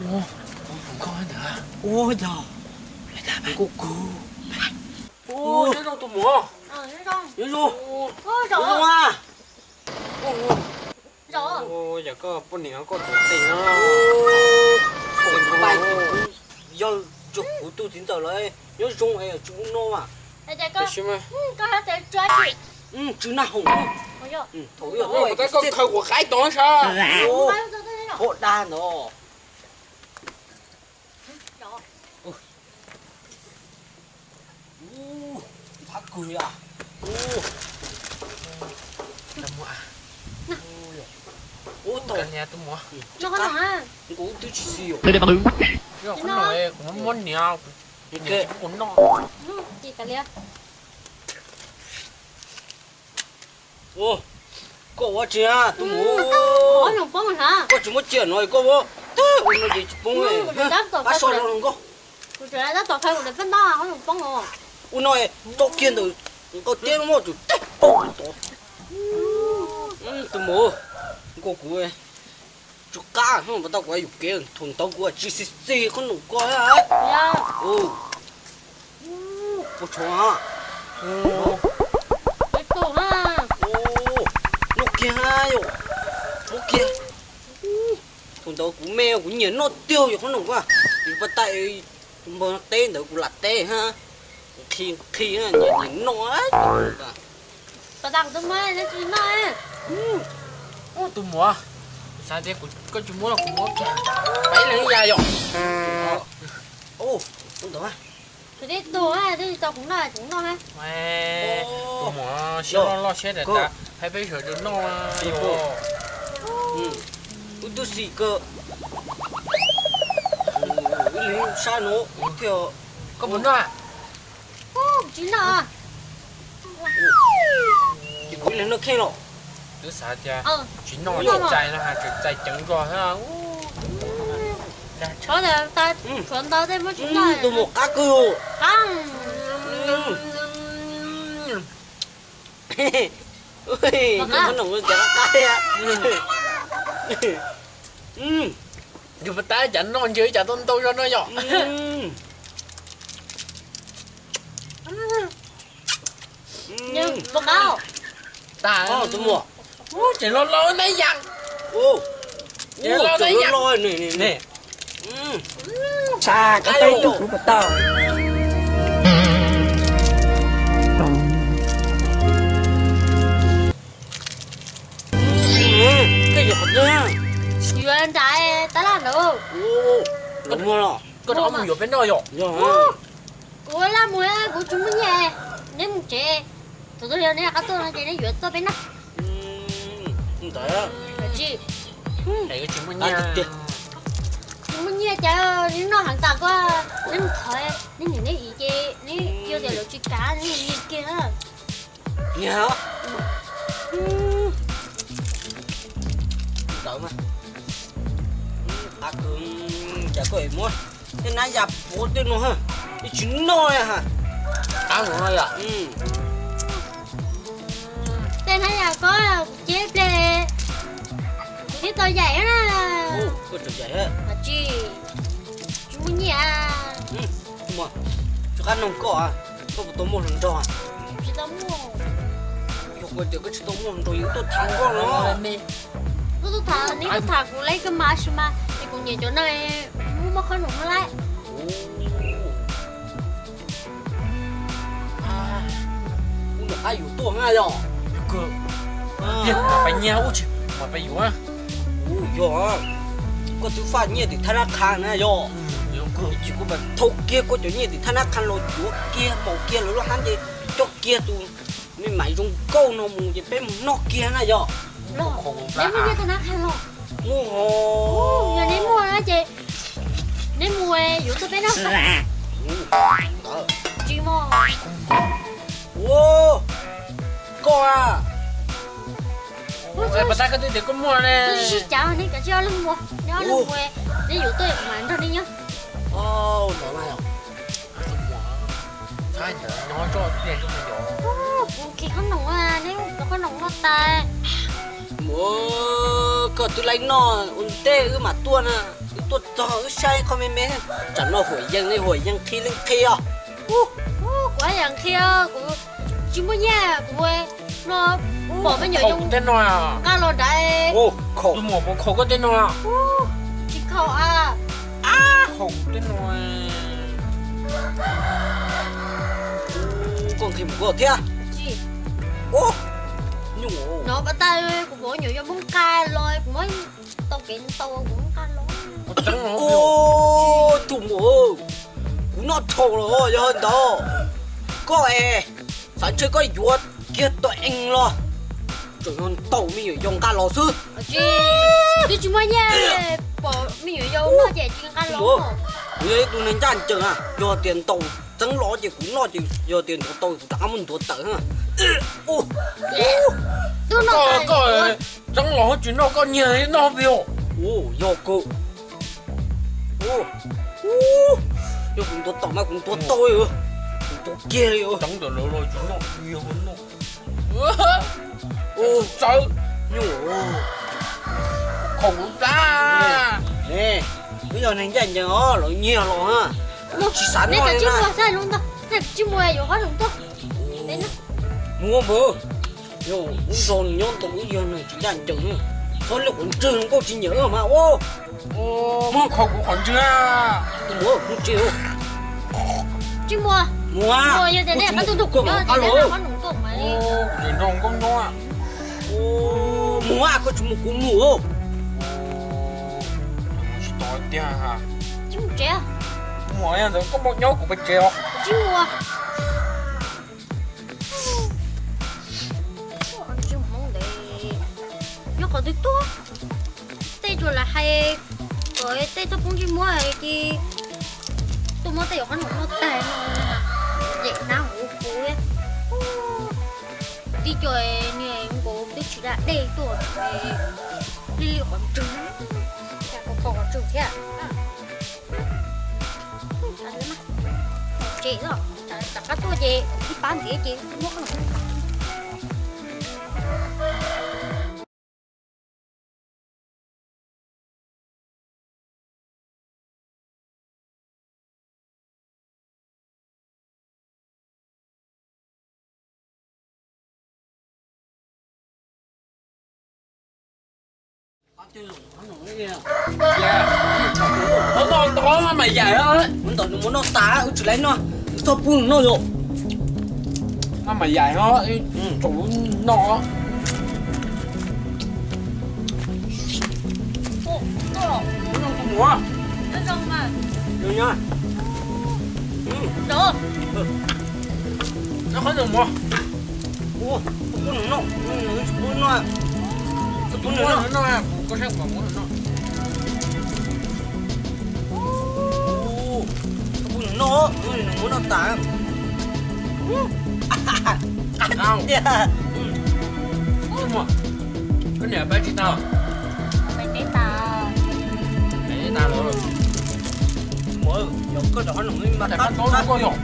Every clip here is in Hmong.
Ua yog, kuv kuv. Nyob zoo tus muam. Nyob zoo. Nyob zoo a. Yog koj poj niam koj tus tes no. Yog tsuas kuv tus txiv ntxawm lawm, nyob zoo es tsis ua no mas. Tsw naj hoom. Thaum koj khaws kuv qaib tod sav. Phob dab ntawd. Ntxhab kawg li. Ub tau, nkaus twb tsis xis yom. Kuv muab niam, niam tsis pub kuv noj. Koj ua tsi na tus muam? Koj tsis muab cia no koj ua. Twb ua no ces tsis poob. Pab so rau nkauj. Ua no tso kiag ntawm nkauj tiab muaj tus teb poob tod. Tus muam, nkauj kuv tsis qab, tau kuv yuam kev thaum ntawd kuv tsis xis xis qhob noom koj. Ua tshuav. Noj kiag, noj kiag. Thaum ntawd kuv me kuv nyiam noj tiag yog qhob noom koj. Yus pas tas npog teb ntawd kuv lam teb ha. Qhi qhi nyiam nyiam noj. Pas tas kuv twb muab neb tsis noj. Tus muam, xav tias koj tsis muab los kuv muab kiag. Pab ib leeg ib yam yom. Tus muam, twb tsis tau kuv noj kuv noj. Tus muam siab loj loj siab dav dav, hais peb sawv daws noj. Ub tub xim kawg. Ib leeg sab no thiaj. Koj puas noj? Tsis noj. Ces kuv ib leeg noj kheej los. Twb xav tias tsis noj txais no has tseem txais ceev nkaus. Tshuav ntau tej muab tsis noj. Tus muam qab kawg. Qab noom cas qab qab thiab. Yus pas tas cas noj ntshe cas tau ntau zog no yom. Tus muam, tseem los los na yam. Tseem los los na yam. Sa qab tau tus kuv pas tau. Yuav nrad tab laj ntawd. Koj rov mus yuav peb noj yom? Kuv laj mus, kuv tsis muaj nyiaj, neb mus tsev. Thaum twg yog neb rov qab tuaj no ces neb yuav tuaj peb noj. Tsis muaj nyiaj, tsis muaj nyiaj cas neb noj heev tas koj, neb mus thov neb niam neb txiv ces neb yog tias lawv tsis kam neb mus kiag. Niag, ntawd mas, a, cas koj muab tej nab yas puav tej no, ib tsis noj ha. Tej nab yas ko kuv ceb ple, kuv twb tau yaim na. Tsis, tsis muaj nyiaj. Tsis qab noog koj, koj puas tau muaj hluas nraug? Tsis tau muaj. Yog kuv tias koj tsis tau muaj hluas nraug, yus tuaj tham koj no. Koj tuaj tham, neb tuaj tham kuv lawm koj mas, tab sis mas es kuv nyiam cov no, muaj muaj qhob noom no lawm. Kuv nram qab yuav tuaj na yog. Mas pais nyiag ub tsis, mas pais yuav. Yog, koj twb faj nyiaj tim thab nab qha na yog. Ib chim kuv mam thau kiag koj cov nyiaj tim thab nab qha los yuav kiag maus kiag lawv lub hab nce, coj kiag tus me mais zoo nkauj no mus ces peb mus noj kiag na yog. Neb muaj nyiaj thab nab qha los? Muaj hos. Yog neb muaj na ces neb mus yuav tuaj peb noj. Tsis muaj. Ua, koj a. Pas tas koj twb tias koj muaj ne. Koj tsis sib cav, neb kav tsij ob leeg mus, neb ob leeg mus, neb yuav tuaj kuv mam nrog neb nyob. Kuv kis qhob noom, neb ua qhob noom noj tas. Muam, koj twb laib noj ua ntej wb mam tuaj na, wb Tuaj txog wb saib qhov me me, tsam no huam yees li huam yees qhi li qhi os. Kuv haj yam qhia, kuv tsis muaj nyiaj, kuv no pom me nyuam yaus tej no nqa los dav. Tus muam puas khaum koj tej no? Tsis khaum a. Khaum tej no. Koj nqhis mus koj thiab. Nyuj, no koj tag, kuv pom me nyuam yaus muab nqa los, kuv muab tau kev ntau kuv muab nqa los. Tus muam, kuv noj thaum los yog ntawd. Koj es xav ntshe koj yuav kiag tau ees los tseem yog ntaus me nyuam yaus nqa los xwb. Twb tsis muaj nyiaj, pom me nyuam yaus noj ces tsis nqa los. Kuv yog ib tug neeg ncaj ncees, yog tias ntaus txeeb los ces kuv noj ces yog tias ntuav tau kuv rov qab muab ntuav tawm. Koj txeeb los tsis noj koj nyiag noj vim yog kawg. Yog kuv ntuav tau mas kuv ntuav tau, kuv ntuav kiag li. Txeeb ntawm lawv los tsis noj, nyiag noj. Txawb, nyuj, khaum kuv tag. Wb yog neeg ncaj ncees os, lawv nyiag los tsis xav noj li na. Tsis muaj yuav qhob noom tuaj. Mus npawg, yog wb nrog nws nyob ntau wb yog neeg tsis ncaj ncees, txhob li qhov ntswg nkauj tsis nyiam mas ua. Muab kho kuv qhov ntswg. Mus tsis, tsis mus, mus, yog tias nej qab tuaj nrog kuv nyob, qab los nrog nkauj nyob. Mus, koj tsis mus kuv mus. Tsis tau tiag. Tsis mus tsev. Mus, yog ntawd koj mus nyob kuv pem tsev os. Tsis mus. Nyob qhov twg tuaj, tej tsuas lam hais kom tej txoj poob ntsej muag ces tuaj muab tej yuav qhob noom noj tag no, yem nab huv huv. Tib co niag nkaus twb tsis da dej tuaj, li li qhov ntswg, qhov ntswg thiab. Tsev, rov qab tuaj ces ib pab ntxiv ces muab qhob noom. Qhov no ntau mas yaim, ntawm nws muab noj tas wb tsis laib noj, txhob pub nws noj yom. Mas yaim, tsaus noj. Qhov no mus, pub nws noj, pub nws noj, kuv koj saib kuv muab nws noj. Pub nws noj, nws muab noj tas. Koj niam pab tsis tau. Pab tsis tau lawm. Muam, yog koj rau qhob noom mas tab tau koj yog.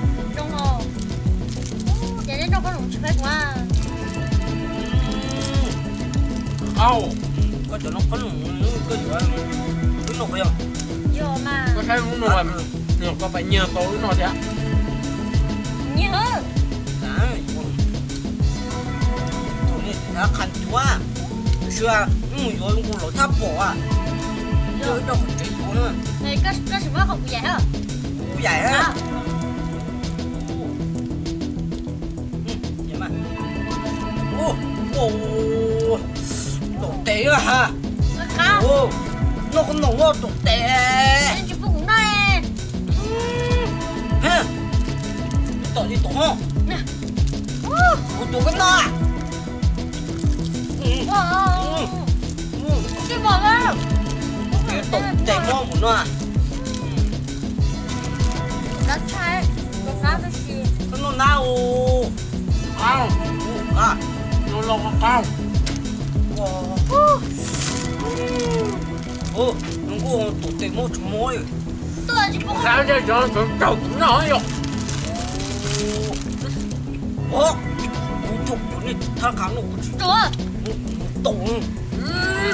Ces nej rau qhob noom tsis pab kuv. Au, koj cov no qhob noom koj yuav wb noj puas yog? Yog mas. Koj saib hnub no, koj pais nyiag tau wb noj thiab. Nyiag. Thaum nej tiv thab qha cuab, tus xyua wb mus yuav nqus los thab pom, coj wb rau qhov tsev yuav na. Koj sim muab qhov kuv yaim, kuv yaim. Tom tes ha. Noj qhob noom ua tom tes. Tom li tom ho. Kuv tus koj noj. Tom tes muab mus noj. Koj noj nab u. Nws kuj tom tes muab tsis muab. Sab ntsej cov tseem raug kuv noj yom. Kuv coj kuv nej thab qha no kuv tsis tau.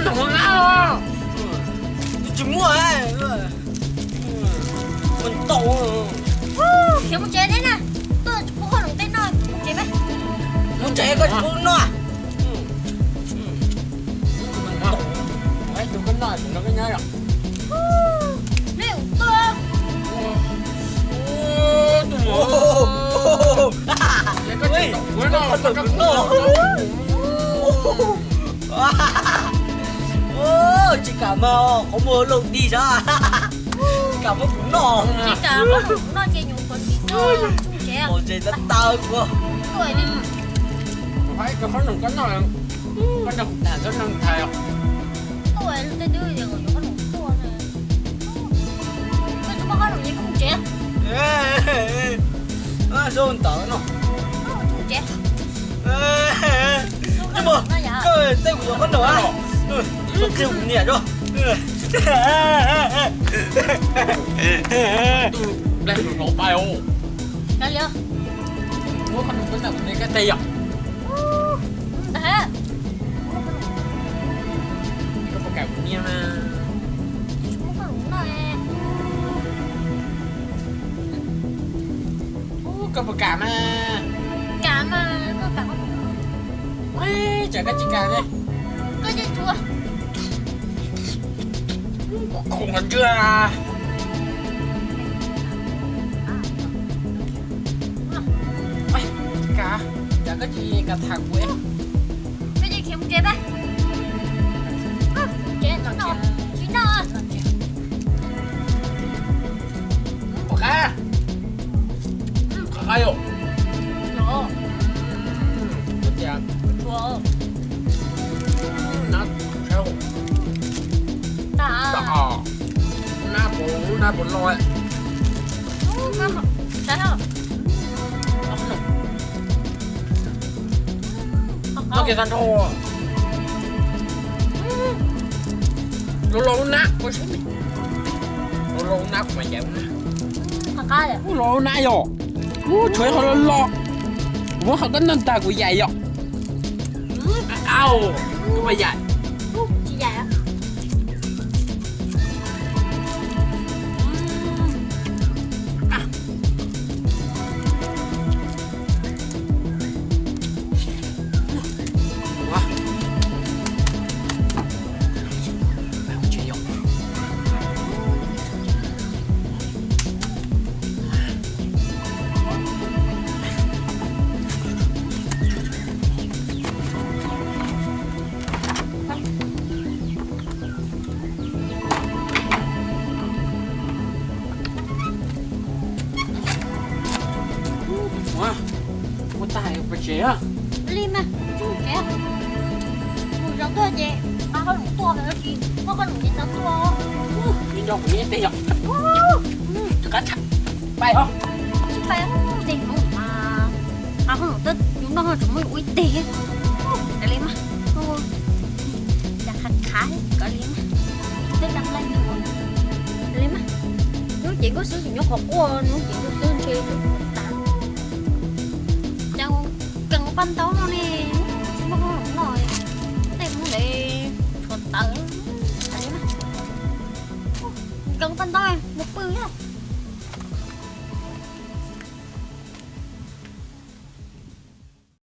Ntoo na, kuv Tsis muaj, muaj ntau. Khiav mus tsev ne na, tuaj tsis pub qhob noom tej noj, mus tsev pe. Mus tsev koj tsis pub noj. Tus koj noj, tus no koj nyob os. Nej ua tuaj. Tus muam, koj tsis kam kuv noj. Tsis kam mas qhov muag loj dig sab. Tsis kam muab kuv noj. Tsis kam muab kuv noj ces nyuam qhuav tsis txog tsev. Qhov tsev tawv tawv kuv. Tuaj li. Kuv hais koj qhob noom koj noj, koj nrog kuv tham koj noj nthav os. Tuaj tej twb yuav qhob noom tuaj na. Koj tsis muaj qhob noom ces koj mus tsev. Zoo ntawd no. Koj mus tsev. Koj tej kuv yuav qhob noom a. Zoo qhia kuv niam zoo. Tus nplaig tus hlauv pais os. Muab qhob noom koj noj kuv tej kab teg yom. Koj puas kam kuv niam mas? Koj puas kam mas? Kam mas, koj kam. Tsam koj tsis kam ne. Koj yeej tshuav. Kuv khoom qhov ntswg. Tsis kam, tsam koj tsis kam tham kuv. Koj yeej khiav mus tsev pab. Tsev no, tsis noj. Puas qab? Qab qab yom? Nab, nab puas, nab puas loj? Noj kiag tag nrho. Los los lub nab, los los lub nab kuv mas caiv lub nab. Los lub nab yom. Ub, tshuav ib qho los los. Muab qhov koj noj tag kuv yaim yom. Qab qab, koj mas yaim. Ua tag pais tsev. Li mas, mus zov tuaj ces qab qhob noom tuaj, tsis muaj qhob noom ces txhob tuaj. Li nco kuv ib teg yom. Rov qab tsham pais os. Tsis pais, tej hnub mas qab qhob noom tuaj yus noj tseem muab yus ua ib teg. Kav li mas, cas khav khav, kav li mas, tej cam laj, kav li mas. Hnub ces nkauj xwb tseem nyob qhov quaj, hnub ces nkauj xwb ntshe tas. Cas kees paj ntaub no ne, tsis muaj qhob noom noj, tej hnub ntawd tshuav tawv. Kav li mas, kees paj ntaub mus pw.